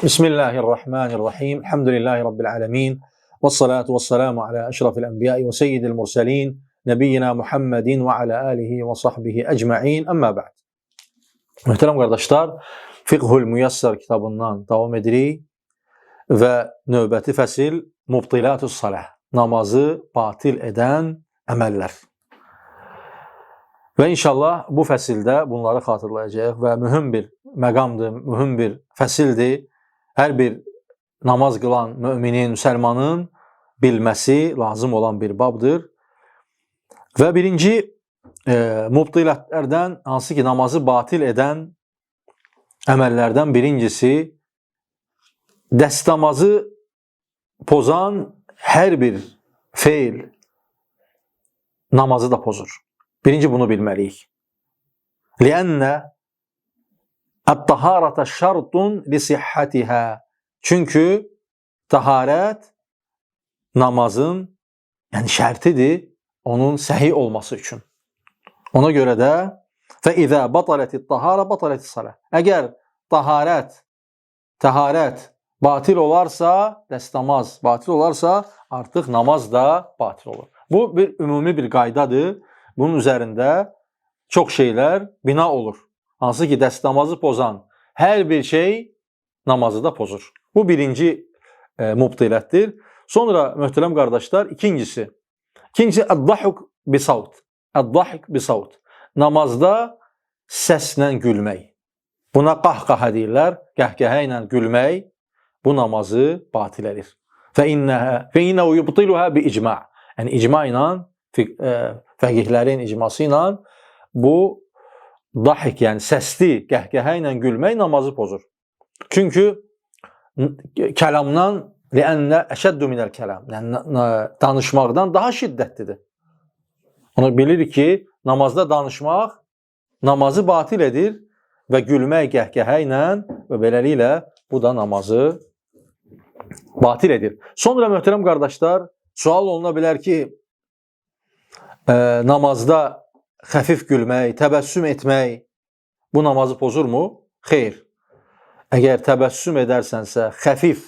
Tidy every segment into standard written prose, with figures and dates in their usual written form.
Bismillahirrahmanirrahim. Elhamdülillahi Rabbil alemin. Və salatu və selamu ala əşrafil ənbiya'i və seyyidil mursalin. Nəbiyyina Muhammedin və ala alihi və sahbihi ecma'in. Əmmə bə'd. Möhtərəm qardaşlar, Fiqhul Müyəssər kitabından davam edirik və növbəti fəsil Mubtilatus Salah, namazı batil edən əməllər. Və inşallah bu fəsildə bunları xatırlayacağıq və mühüm bir məqamdır, mühüm bir fəsildir. Hər bir namaz qılan müminin, müsəlmanın bilməsi lazım olan bir babdır. Və birinci mubtilətlərdən, hansı ki namazı batil edən əməllərdən birincisi dəstəmazı pozan hər bir feil namazı da pozur. Birinci bunu bilməliyik. Liənnə Ət-taharata şartun li sihhatiha. Çünki taharət namazın, yəni şərtidir onun səhih olması üçün. Ona görə də fə izə batalatit tahara batalatis salah. Əgər taharət batil olarsa, dəstəmaz batil olarsa, artıq namaz da batil olur. Bu bir ümumi bir qaydadır. Bunun üzərində çox şeylər bina olur. Hansı ki dəstəmazı pozan hər bir şey namazı da pozur. Bu birinci mubtilətdir. Sonra möhtərəm qardaşlar, ikincisi. İkincisi əd-dahuk bisavt. Əd-dahik bisavt. Namazda səslə gülmək. Buna qahqaha deyirlər. Qəhqəhə ilə gülmək bu namazı batil edir. Fə innehu yubtiluha bi icma. Yəni icma ilə, fəqihlərin icması ilə bu dahik, yəni səsli qəhqəhə ilə gülmək namazı pozur. Çünki kəlamdan liənnə əşəddü minəl kəlam. Yəni danışmaqdan daha şiddətlidir. Onu bilirik ki, namazda danışmaq namazı batil edir və gülmək qəhqəhə ilə və beləliklə bu da namazı batil edir. Sonra möhtərəm qardaşlar, sual oluna bilər ki, namazda xəfif gülmək, təbəssüm etmək bu namazı pozurmu? Xeyr. Əgər təbəssüm edərsənsə, xəfif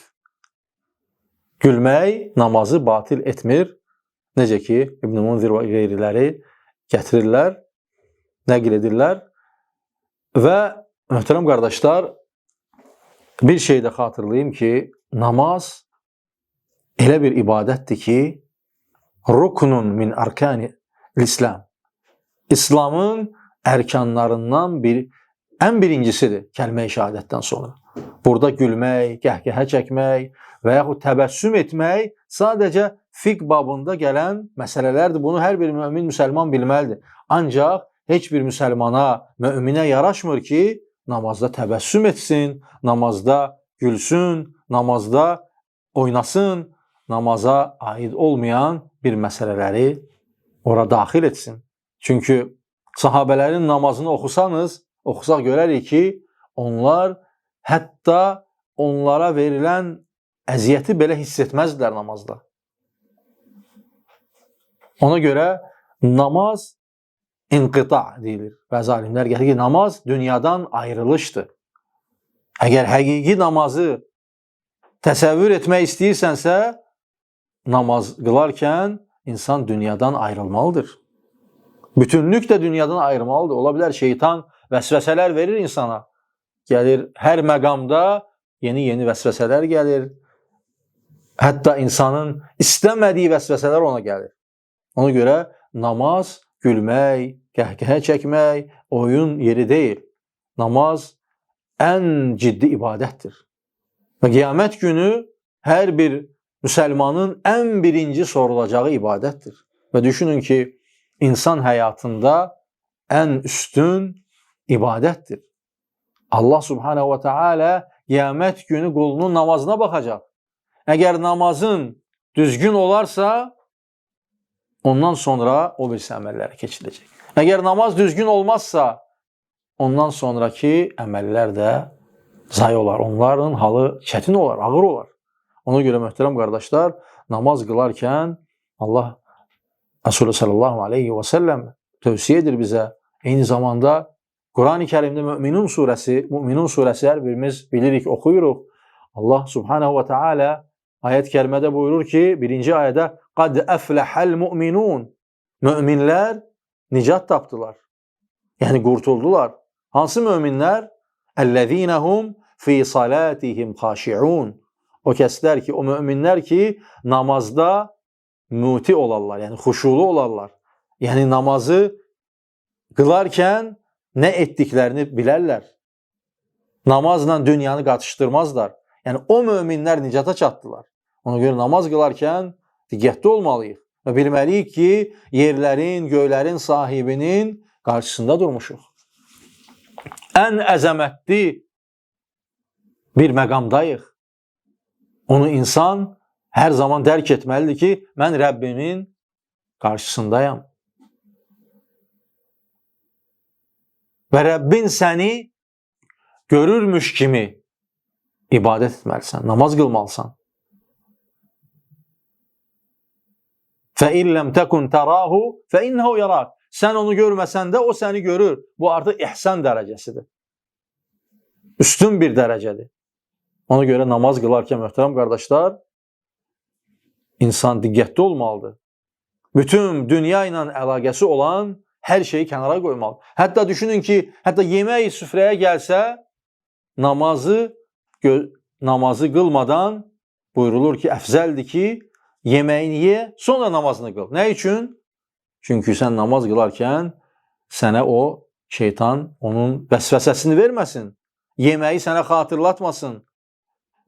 gülmək namazı batil etmir. Necə ki, İbn-i Munzir və qeyriləri gətirirlər, nəql edirlər. Və möhtərəm qardaşlar, bir şey də xatırlayayım ki, namaz elə bir ibadətdir ki, ruknun min arkani İslam. İslamın ərkanlarından bir, ən birincisidir kəlmə-i şəhadətdən sonra. Burada gülmək, qəhqəhə çəkmək və yaxud təbəssüm etmək sadəcə fiqh babında gələn məsələlərdir. Bunu hər bir mümin müsəlman bilməlidir. Ancaq heç bir müsəlmana, möminə yaraşmır ki, namazda təbəssüm etsin, namazda gülsün, namazda oynasın, namaza aid olmayan bir məsələləri ora daxil etsin. Çünki sahabələrin namazını oxusaq görərik ki, onlar hətta onlara verilən əziyyəti belə hiss etməzdilər namazda. Ona görə namaz inqita deyilir. Bəzi alimlər gətirir ki, namaz dünyadan ayrılışdır. Əgər həqiqi namazı təsəvvür etmək istəyirsənsə, namaz qılarkən insan dünyadan ayrılmalıdır. Bütünlüklə dünyadan ayırmalıdır. Ola bilər şeytan vəsvəsələr verir insana. Gəlir hər məqamda yeni-yeni vəsvəsələr gəlir. Hətta insanın istəmədiyi vəsvəsələr ona gəlir. Ona görə namaz gülmək, qəhqəhə çəkmək oyun yeri deyil. Namaz ən ciddi ibadətdir. Və qiyamət günü hər bir müsəlmanın ən birinci sorulacağı ibadətdir. Və düşünün ki, insan həyatında ən üstün ibadətdir. Allah Subhanahu ve Teala qiyamət günü qulunun namazına baxacaq. Əgər namazın düzgün olarsa, ondan sonra o birisi əməllərə keçiləcək. Əgər namaz düzgün olmazsa, ondan sonraki əməllər də zayi olar. Onların halı çətin olar, ağır olar. Ona görə möhtərəm qardaşlar, namaz qılarkən Allah Resulü sallallahu aleyhi və səlləm tövsiyə edir bizə. Eyni zamanda Qurani Kərimdə Müminun surəsi, Müminun surəsi hər birimiz bilirik, oxuyuruq. Allah Subhanahu ve Teala ayət-i kərimədə buyurur ki, birinci ayədə qad əfləhəl mu'minun. Möminlər nicat tapdılar. Yəni qurtuldular. Hansı möminlər? Əlləzīnəhum fi salatihim xaşiun. O kəslər ki, o möminlər ki, namazda müti olarlar, yəni xuşulu olarlar. Yəni namazı qılarkən nə etdiklərini bilərlər. Namazla dünyanı qatışdırmazlar. Yəni o möminlər nicata çatdılar. Ona görə namaz qılarkən diqqətli olmalıyıq və bilməliyik ki, yerlərin, göylərin sahibinin qarşısında durmuşuq. Ən əzəmətli bir məqamdayıq. Onu insan hər zaman dərk etməlidir ki, mən Rəbbimin qarşısındayam. Və Rəbbin səni görürmüş kimi ibadət etməlisən, namaz qılmalısan. فَاِنْ لَمْ تَكُنْ تَرَاهُ فَاِنَّهُ يَرَاكَ. Sən onu görməsən də o səni görür. Bu artıq ihsan dərəcəsidir. Üstün bir dərəcədir. Ona görə namaz qılarkən möhtərəm qardaşlar, insan diqqətli olmalıdır. Bütün dünya ilə əlaqəsi olan hər şeyi kənara qoymalıdır. Hətta düşünün ki, hətta yemək süfrəyə gəlsə, namazı qılmadan buyurulur ki, əfzəldir ki, yeməyini ye, sonra namazını qıl. Nə üçün? Çünki sən namaz qılarkən sənə o şeytan onun vəsvəsəsini verməsin, yeməyi sənə xatırlatmasın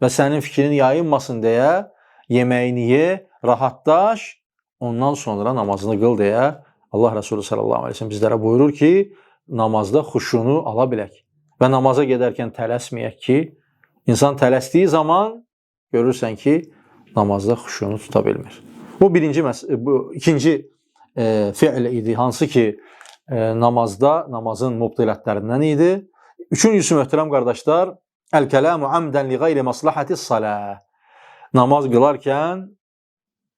və sənin fikrin yayınmasın deyə yeməyini ye, rahatlaş, ondan sonra namazını qıl deyə Allah Resulü sallallahu aleyhi ve sellem bizlərə buyurur ki, namazda xuşunu ala bilək və namaza gedərkən tələsməyək ki, insan tələsdiyi zaman görürsən ki, namazda xuşunu tuta bilmir. Bu birinci, bu ikinci fiil idi, hansı ki namazda, namazın mubtilətlərindən idi. Üçüncüsü möhtərəm qardaşlar, əl-kələmu amdən li qeyri maslahatis salah. Namaz qılarkən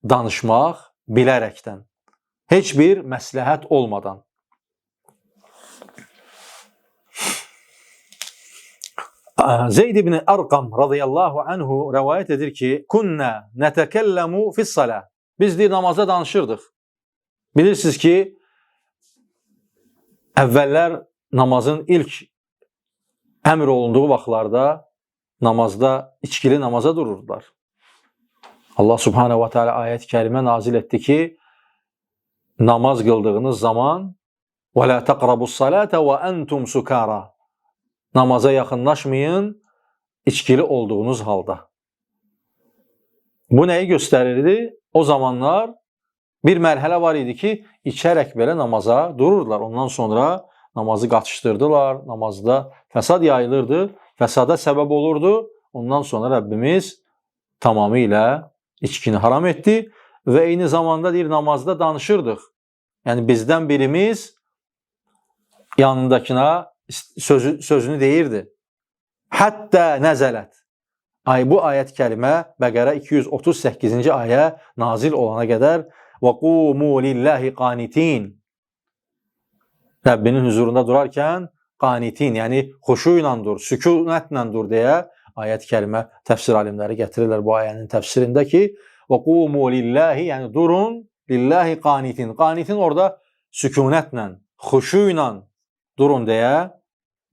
danışmaq bilərəkdən, heç bir məsləhət olmadan. Zeyd ibn Ərqam radıyallahu anhu rəvayət edir ki, Künnə nətəkəlləmu fis-salah. Biz deyir, namazda danışırdıq. Bilirsiniz ki, əvvəllər namazın ilk əmr olunduğu vaxtlarda namazda içkili namaza dururdular. Allah subhanehu ve teala ayət-i kərimə nazil etdi ki, namaz qıldığınız zaman وَلَا تَقْرَبُوا الصَّلَاةَ وَأَنْتُمْ سُكَارَى. Namaza yaxınlaşmayın içkili olduğunuz halda. Bu nəyi göstərirdi? O zamanlar bir mərhələ var idi ki, içərək belə namaza dururdular. Ondan sonra namazı qatışdırdılar, namazda fəsad yayılırdı, fəsada səbəb olurdu. Ondan sonra Rəbbimiz tamamilə içkini haram etdi və eyni zamanda deyir, namazda danışırdıq. Yəni bizdən birimiz yanındakına sözünü deyirdi. Hətta nəzələt. Ay, bu ayət kərimə Bəqərə 238-ci ayə nazil olana qədər və qumu lillahi qanitin. Rəbbinin huzurunda durarkən qanitin, yəni xuşu ilə dur, sükunətlə dur deyə ayət kərimə təfsir alimləri gətirirlər bu ayənin təfsirində ki, və qumu lillahi, yəni durun lillahi qanitin. Qanitin orada sükunətlə, xuşu ilə durun deyə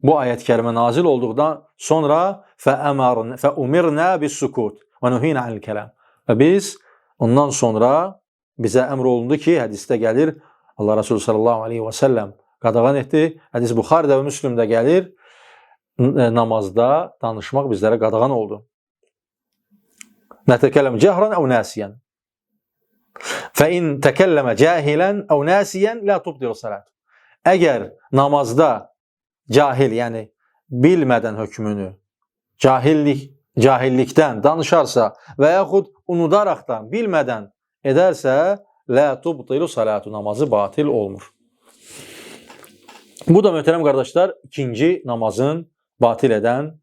bu ayət-i kərimə nazil olduqdan sonra fəumirna bis-sukut və nuhina anil kəlam. Və biz ondan sonra bizə əmr olundu ki, hədisdə gəlir, Allah Resulü sallallahu aleyhi və səlləm qadağan etdi. Hədis Buxarədə və Müslümdə gəlir. Namazda danışmaq bizlərə qadağan oldu. Nətəkəlləm cəhran əv nəsiyən. Fə in təkəlləmə cahilən əv nəsiyən la tubdilu salat. Əgər namazda cahil, yəni bilmədən hökmünü, cahillikdən danışarsa və yaxud unudaraqdan, bilmədən edərsə, la tubtilu salatu, namazı batil olmur. Bu da möhtərəm qardaşlar, ikinci namazın batil edən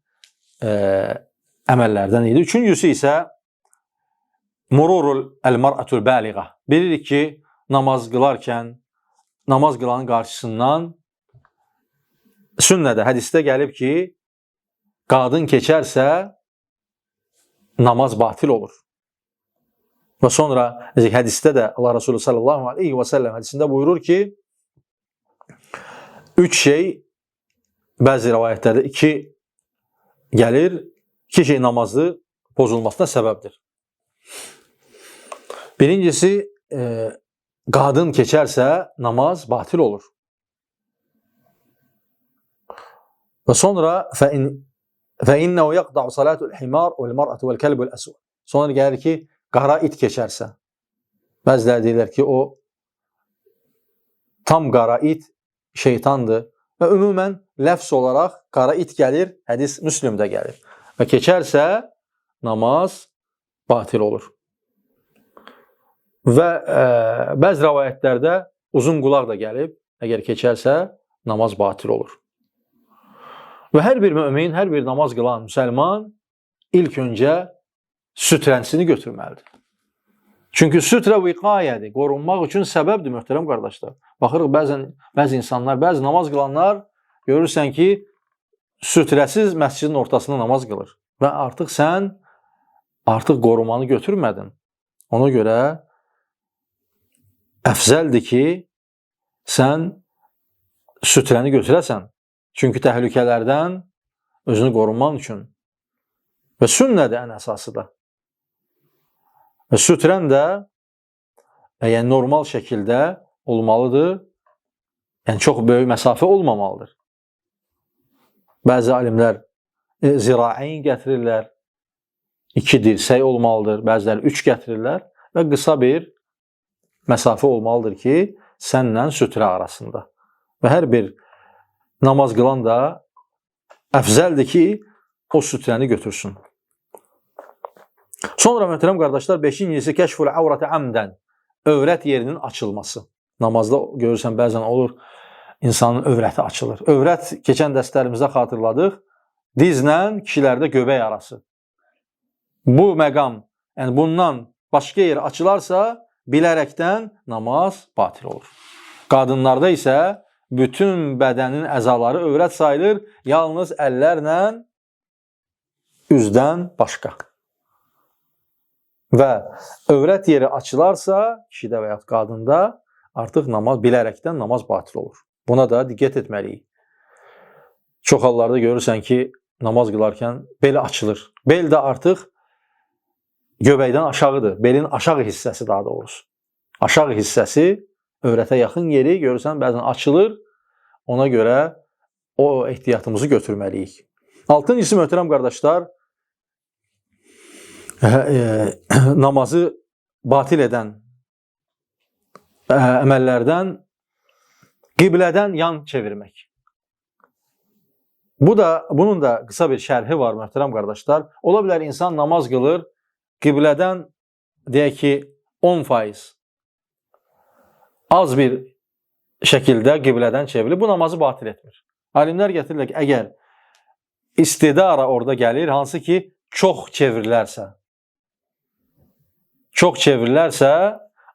əməllərdən idi. Üçüncüsü isə mururul el-mar'atul baliğa. Bilirik ki, namaz qılarkən namaz qılanın qarşısından sünnədə, hədisdə gəlib ki, qadın keçərsə namaz batil olur. Və sonra hədisdə də Allah Resulü sallallahu aleyhi və səlləm hədisində buyurur ki, üç şey, bəzi rəvayətlərdə iki gəlir, iki şey namazı pozulmasına səbəbdir. Birincisi, qadın keçərsə namaz batil olur. Və sonra فَاِنَّهُ يَقْدَعُ صَلَاتُ الْحِمَارُ وَالْمَرْأَةُ وَالْكَلْبُ الْأَسْوَدُ. Sonra gəlir ki, qara it keçərsə. Bəziləri deyirlər ki, o tam qara it şeytandır. Və ümumən ləfz olaraq qara it gəlir, hədis Müslümdə gəlir. Və keçərsə namaz batil olur. Və bəzi rəvayətlərdə uzun qulaq da gəlib, əgər keçərsə namaz batil olur. Və hər bir mümin, hər bir namaz qılan müsəlman ilk öncə sütrənsini götürməlidir. Çünki sütrə viqayədir, qorunmaq üçün səbəbdir möhtərəm qardaşlar. Baxırıq bəzən bəzi insanlar, bəzi namaz qılanlar görürsən ki, sütrəsiz məscidin ortasında namaz qılır və artıq sən artıq qorumanı götürmədin. Ona görə əfzəldir ki, sən sütrəni götürəsən. Çünki təhlükələrdən özünü qorunman üçün. Və sünnədir ən əsası da. Və sütrən də yəni normal şəkildə olmalıdır. Yəni çox böyük məsafə olmamalıdır. Bəzi alimlər ziraəyn gətirirlər, 2 dirsək olmalıdır, bəziləri 3 gətirirlər və qısa bir məsafə olmalıdır ki, sənlə sütrə arasında. Və hər bir namaz qılan da əfzəldir ki, o sütrəni götürsün. Sonra möhtərəm qardaşlar, 5-incisi kəşful avrati amdən, övrət yerinin açılması. Namazda görürsən bəzən olur, insanın övrəti açılır. Övrət keçən dərslərimizdə xatırladıq, dizlə kişilərdə göbək arası. Bu məqam, yəni bundan başqa yer açılarsa, bilərəkdən namaz batil olur. Qadınlarda isə bütün bədənin əzaları övrət sayılır, yalnız əllərlə üzdən başqa. Və övrət yeri açılarsa, kişidə və ya qadında artıq namaz, bilərəkdən namaz batil olur. Buna da diqqət etməliyik. Çox hallarda görürsən ki, namaz qılarkən bel açılır. Bel də artıq göbəkdən aşağıdır. Belin aşağı hissəsi daha doğrusu. Aşağı hissəsi, övrətə yaxın yeri görürsən bəzən açılır. Ona görə o ehtiyatımızı götürməliyik. 6-cısı möhtərəm qardaşlar, namazı batil edən əməllərdən qiblədən yan çevirmək. Bu da, bunun da qısa bir şərhi var möhtərəm qardaşlar. Ola bilər insan namaz qılır, qiblədən deyək ki 10% az bir şəkildə qiblədən çevrilir. Bu namazı batil etmir. Alimlər gətirirlər ki, əgər istidara orada gəlir, hansı ki çox çevrilərsə,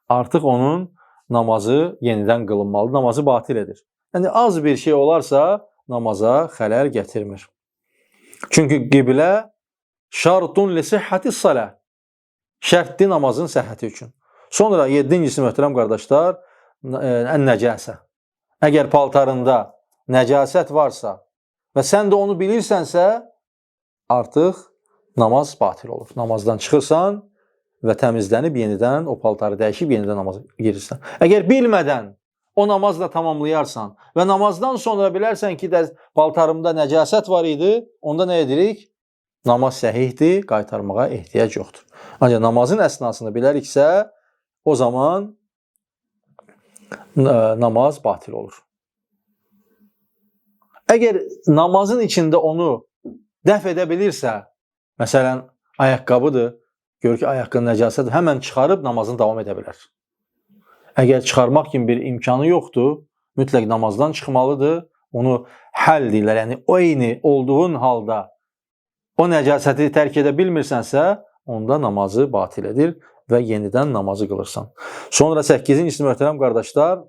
artıq onun namazı yenidən qılınmalıdır, namazı batil edir. Yəni az bir şey olarsa namaza xələl gətirmir. Çünki qiblə şartun li sihhati salah, şərtdir namazın səhhəti üçün. Sonra 7-cisi möhtərəm qardaşlar, ən-nəcəsə. Əgər paltarında nəcasət varsa və sən də onu bilirsənsə, artıq namaz batil olur. Namazdan çıxırsan və təmizlənib yenidən o paltarı dəyişib yenidən namaza girirsən. Əgər bilmədən o namazla tamamlayarsan və namazdan sonra bilərsən ki, paltarımda nəcasət var idi, onda nə edirik? Namaz səhihdir, qaytarmağa ehtiyac yoxdur. Ancaq namazın əsnasını biləriksə, o zaman namaz batil olur. Əgər namazın içində onu dəf edə bilirsə, məsələn, ayaqqabıdır, görür ki, ayaqqabının nəcasətidir, həmən çıxarıb namazını davam edə bilər. Əgər çıxarmaq kimi bir imkanı yoxdur, mütləq namazdan çıxmalıdır, onu həll deyirlər. Yəni, o eyni olduğun halda o nəcasəti tərk edə bilmirsənsə, onda namazı batil edir və yenidən namazı qılırsan. Sonra 8-ci möhtərəm qardaşlar,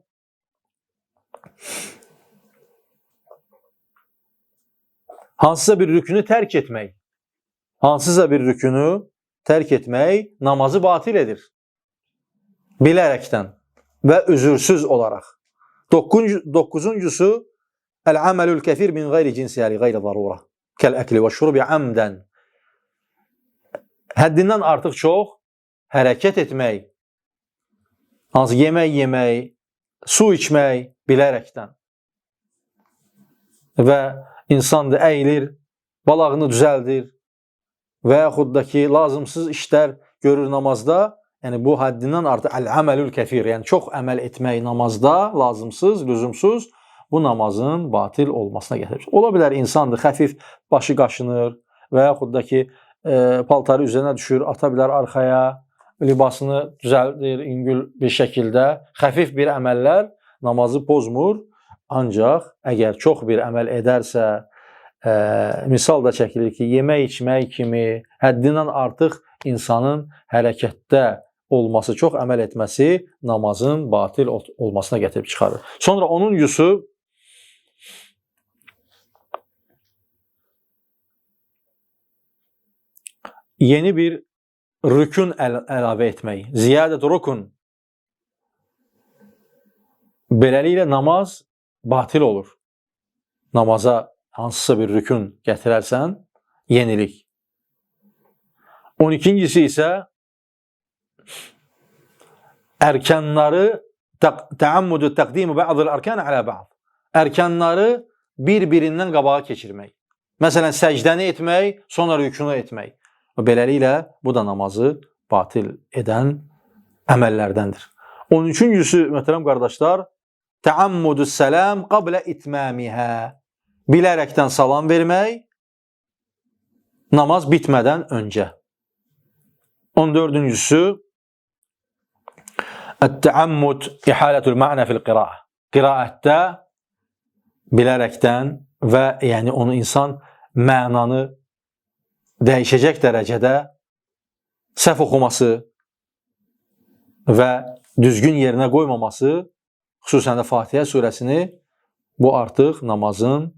hansısa bir rükünü tərk etmək. Hansısa bir rükünü tərk etmək namazı batil edir. Bilərəkdən və üzürsüz olaraq. Doqquzuncusu el-amelul kefir min gayri cinsiha li gayri zarura. Kəl-əkli və şurbi amdən. Həddindən artıq çox hərəkət etmək, hansı yemək yemək, su içmək bilərəkdən. Və insan da əyilir, balağını düzəldir və yaxud da ki, lazımsız işlər görür namazda, yəni bu həddindən artıq əl-əməlül kəfir, yəni çox əməl etmək namazda lazımsız, lüzumsuz, bu namazın batil olmasına gətirir. Ola bilər insandır, xəfif başı qaşınır və yaxud da ki, paltarı üzərinə düşür, ata bilər arxaya, libasını düzəldir yüngül bir şəkildə. Xəfif bir əməllər namazı pozmur. Ancaq əgər çox bir əməl edərsə, misal da çəkilir ki, yemək içmək kimi həddindən artıq insanın hərəkətdə olması, çox əməl etməsi namazın batil olmasına gətirib çıxarır. Sonra onuncusu yeni bir rükün əlavə etmək. Ziyadət rukun. Beləliklə namaz batil olur. Namaza hansısa bir rükün gətirərsən, yenilik. 12-cisi isə ərkanları təammudu təqdimu bə'dil ərkan alə bə'd. Ərkanları bir-birindən qabağa keçirmək. Məsələn, səcdəni etmək, sonra rükünü etmək. Beləliklə, bu da namazı batil edən əməllərdəndir. 13-cüsü, möhtərəm qardaşlar, təammudu səlam qablə itmamihə. Bilərəkdən salam vermək namaz bitmədən öncə. 14-cüsü, Ət-təammud ihalətül ma'na fil qiraə. Qiraətdə bilərəkdən və yəni onu insan mənanı dəyişəcək dərəcədə səhv oxuması və düzgün yerinə qoymaması, xüsusən də Fatihə surəsini, bu artıq namazın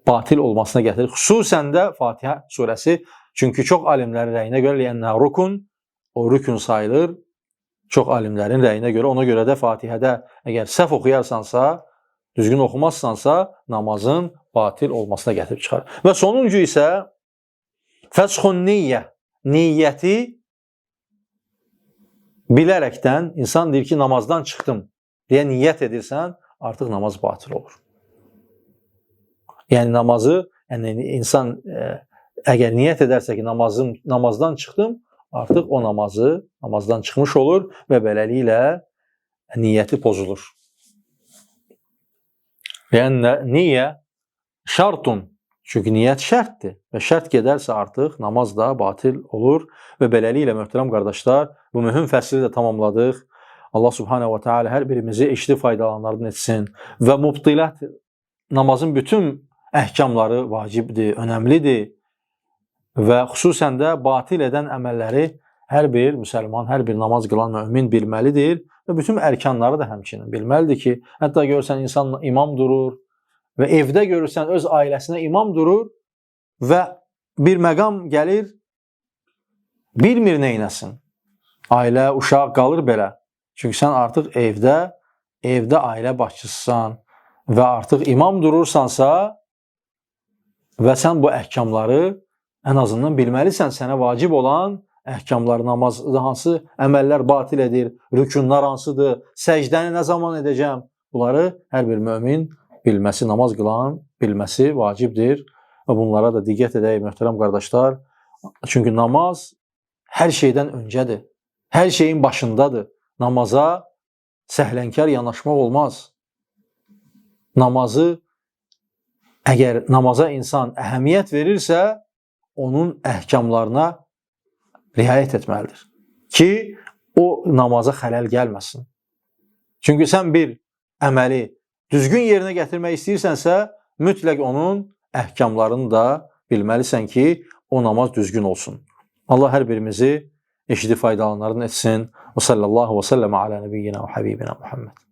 batil olmasına gətirir. Xüsusən də Fatihə surəsi, çünki çox alimlərin rəyinə görə li'ennə rukun, o rükün sayılır. Çox alimlərin rəyinə görə, ona görə də Fatihədə əgər səhv oxuyarsansa, düzgün oxumazsansa, namazın batil olmasına gətirib çıxarır. Və sonuncu isə fəshun niyyə, niyyəti bilərəkdən insan deyir ki, namazdan çıxdım deyə niyyət edirsən, artıq namaz batil olur. Yəni namazı, yəni insan əgər niyyət edərsə ki, namazdan çıxdım, artıq o namazı namazdan çıxmış olur və beləliklə niyyəti pozulur. Yəni niyyə şartun, çünki niyyət şərtdir və şərt gedərsə artıq namaz da batil olur və beləliklə möhtərəm qardaşlar, bu mühüm fəsli də tamamladıq. Allah Subhanahu ve Teala hər birimizi eşidib faydalananlardan etsin və mubtilat, namazın bütün əhkamları vacibdir, önəmlidir və xüsusən də batil edən əməlləri hər bir müsəlman, hər bir namaz qılan mömin bilməlidir və bütün ərkanları da həmçinin bilməlidir ki, hətta görürsən insan imam durur və evdə görürsən öz ailəsinə imam durur və bir məqam gəlir, bilmir neynəsin. Ailə, uşaq qalır belə. Çünki sən artıq evdə ailə başçısısan və artıq imam durursansa və sən bu əhkamları ən azından bilməlisən, sənə vacib olan əhkamlar, namazda hansı əməllər batil edir, rükünlər hansıdır, səcdəni nə zaman edəcəm? Bunları hər bir mömin bilməsi, namaz qılan bilməsi vacibdir və bunlara da diqqət edək möhtərəm qardaşlar. Çünki namaz hər şeydən öncədir, hər şeyin başındadır. Namaza səhlənkar yanaşmaq olmaz. Namazı, əgər namaza insan əhəmiyyət verirsə, onun əhkamlarına riayət etməlidir ki, o namaza xələl gəlməsin. Çünki sən bir əməli düzgün yerinə gətirmək istəyirsənsə, mütləq onun əhkamlarını da bilməlisən ki, o namaz düzgün olsun. Allah hər birimizi eşidib faydalananlardan etsin. Və sallallahu və səlləmə alə nəbiyyina və habibina Muhammed.